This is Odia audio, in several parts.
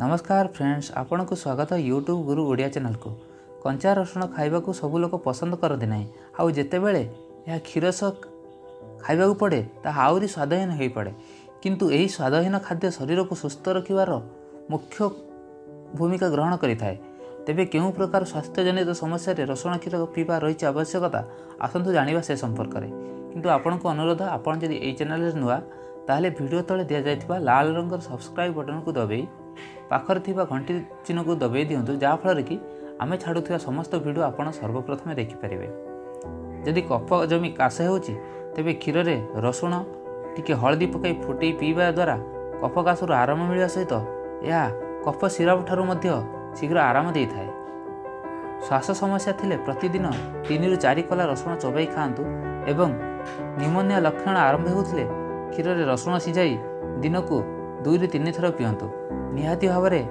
ନମସ୍କାର ଫ୍ରେଣ୍ଡସ୍, ଆପଣଙ୍କୁ ସ୍ୱାଗତ ୟୁଟ୍ୟୁବ୍ ଗୁରୁ ଓଡ଼ିଆ ଚ୍ୟାନେଲକୁ। କଞ୍ଚା ରସୁଣ ଖାଇବାକୁ ସବୁ ଲୋକ ପସନ୍ଦ କରନ୍ତି ନାହିଁ, ଆଉ ଯେତେବେଳେ ଏହା କ୍ଷୀର ସହ ଖାଇବାକୁ ପଡ଼େ ତାହା ଆହୁରି ସ୍ୱାଦହୀନ ହୋଇପଡ଼େ। କିନ୍ତୁ ଏହି ସ୍ୱାଦହୀନ ଖାଦ୍ୟ ଶରୀରକୁ ସୁସ୍ଥ ରଖିବାର ମୁଖ୍ୟ ଭୂମିକା ଗ୍ରହଣ କରିଥାଏ। ତେବେ କେଉଁ ପ୍ରକାର ସ୍ୱାସ୍ଥ୍ୟଜନିତ ସମସ୍ୟାରେ ରସୁଣ କ୍ଷୀର ପିଇବା ରହିଛି ଆବଶ୍ୟକତା, ଆସନ୍ତୁ ଜାଣିବା ସେ ସମ୍ପର୍କରେ। କିନ୍ତୁ ଆପଣଙ୍କୁ ଅନୁରୋଧ, ଆପଣ ଯଦି ଏହି ଚ୍ୟାନେଲରେ ନୂଆ ତାହେଲେ ଭିଡ଼ିଓ ତଳେ ଦିଆଯାଇଥିବା ଲାଲ ରଙ୍ଗର ସବସ୍କ୍ରାଇବ୍ ବଟନକୁ ଦବାଇ ପାଖରେ ଥିବା ଘଣ୍ଟି ଚିହ୍ନକୁ ଦବାଇ ଦିଅନ୍ତୁ, ଯାହାଫଳରେ କି ଆମେ ଛାଡ଼ୁଥିବା ସମସ୍ତ ଭିଡ଼ିଓ ଆପଣ ସର୍ବପ୍ରଥମେ ଦେଖିପାରିବେ। ଯଦି କଫ ଜମି କାଶ ହେଉଛି ତେବେ କ୍ଷୀରରେ ରସୁଣ ଟିକେ ହଳଦୀ ପକାଇ ଫୁଟେଇ ପିଇବା ଦ୍ୱାରା କଫ କାଶରୁ ଆରାମ ମିଳିବା ସହିତ ଏହା କଫ ସିରପ୍ ଠାରୁ ମଧ୍ୟ ଶୀଘ୍ର ଆରାମ ଦେଇଥାଏ। ଶ୍ୱାସ ସମସ୍ୟା ଥିଲେ ପ୍ରତିଦିନ 3ରୁ 4 କଲା ରସୁଣ ଚୋବାଇ ଖାଆନ୍ତୁ ଏବଂ ନିମୋନିଆ ଲକ୍ଷଣ ଆରମ୍ଭ ହେଉଥିଲେ କ୍ଷୀରରେ ରସୁଣ ସିଝାଇ ଦିନକୁ 2ରୁ 3 ଥର ପିଅନ୍ତୁ। ନିହାତି ଭାବରେ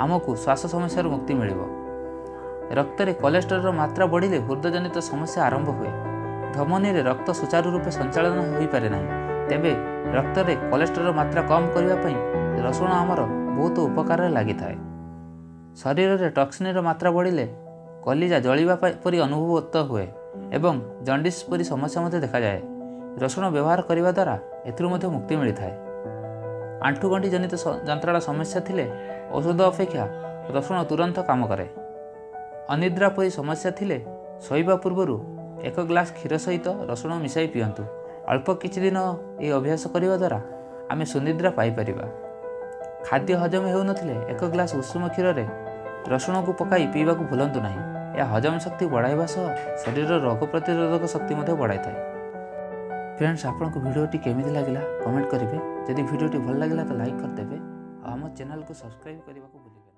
ଆମକୁ ଶ୍ୱାସ ସମସ୍ୟାରୁ ମୁକ୍ତି ମିଳିବ। ରକ୍ତରେ କୋଲେଷ୍ଟ୍ରଲର ମାତ୍ରା ବଢ଼ିଲେ ହୃଦଜନିତ ସମସ୍ୟା ଆରମ୍ଭ ହୁଏ। ଧମନୀରେ ରକ୍ତ ସୁଚାରୁ ରୂପେ ସଞ୍ଚାଳନ ହୋଇପାରେ ନାହିଁ। ତେବେ ରକ୍ତରେ କୋଲେଷ୍ଟ୍ରଲର ମାତ୍ରା କମ୍ କରିବା ପାଇଁ ରସୁଣ ଆମର ବହୁତ ଉପକାରରେ ଲାଗିଥାଏ। ଶରୀରରେ ଟକ୍ସିନ୍ର ମାତ୍ରା ବଢ଼ିଲେ କଲିଜା ଜଳିବା ପରି ଅନୁଭୂତ ହୁଏ ଏବଂ ଜଣ୍ଡିସ୍ ପରି ସମସ୍ୟା ମଧ୍ୟ ଦେଖାଯାଏ। ରସୁଣ ବ୍ୟବହାର କରିବା ଦ୍ୱାରା ଏଥିରୁ ମଧ୍ୟ ମୁକ୍ତି ମିଳିଥାଏ। ଆଣ୍ଠୁଗଣ୍ଠି ଜନିତ ଯନ୍ତ୍ରଣା ସମସ୍ୟା ଥିଲେ ଔଷଧ ଅପେକ୍ଷା ରସୁଣ ତୁରନ୍ତ କାମ କରେ। ଅନିଦ୍ରା ପରି ସମସ୍ୟା ଥିଲେ ଶୋଇବା ପୂର୍ବରୁ 1 ଗ୍ଲାସ୍ କ୍ଷୀର ସହିତ ରସୁଣ ମିଶାଇ ପିଅନ୍ତୁ। ଅଳ୍ପ କିଛି ଦିନ ଏହି ଅଭ୍ୟାସ କରିବା ଦ୍ୱାରା ଆମେ ସୁନିଦ୍ରା ପାଇପାରିବା। ଖାଦ୍ୟ ହଜମ ହେଉନଥିଲେ 1 ଗ୍ଲାସ୍ ଉଷୁମ କ୍ଷୀରରେ ରସୁଣକୁ ପକାଇ ପିଇବାକୁ ଭୁଲନ୍ତୁ ନାହିଁ। ଏହା ହଜମ ଶକ୍ତି ବଢ଼ାଇବା ସହ ଶରୀରର ରୋଗ ପ୍ରତିରୋଧକ ଶକ୍ତି ମଧ୍ୟ ବଢ଼ାଇଥାଏ। ଫ୍ରେଣ୍ଡସ୍, ଆପଣଙ୍କୁ ଭିଡ଼ିଓଟି କେମିତି ଲାଗିଲା କମେଣ୍ଟ କରିବେ। ଯଦି ଭିଡ଼ିଓଟି ଭଲ ଲାଗିଲା ତ ଲାଇକ୍ କରିଦେବେ ଆଉ ଆମ ଚ୍ୟାନେଲକୁ ସବସ୍କ୍ରାଇବ୍ କରିବାକୁ ଭୁଲିବେନି।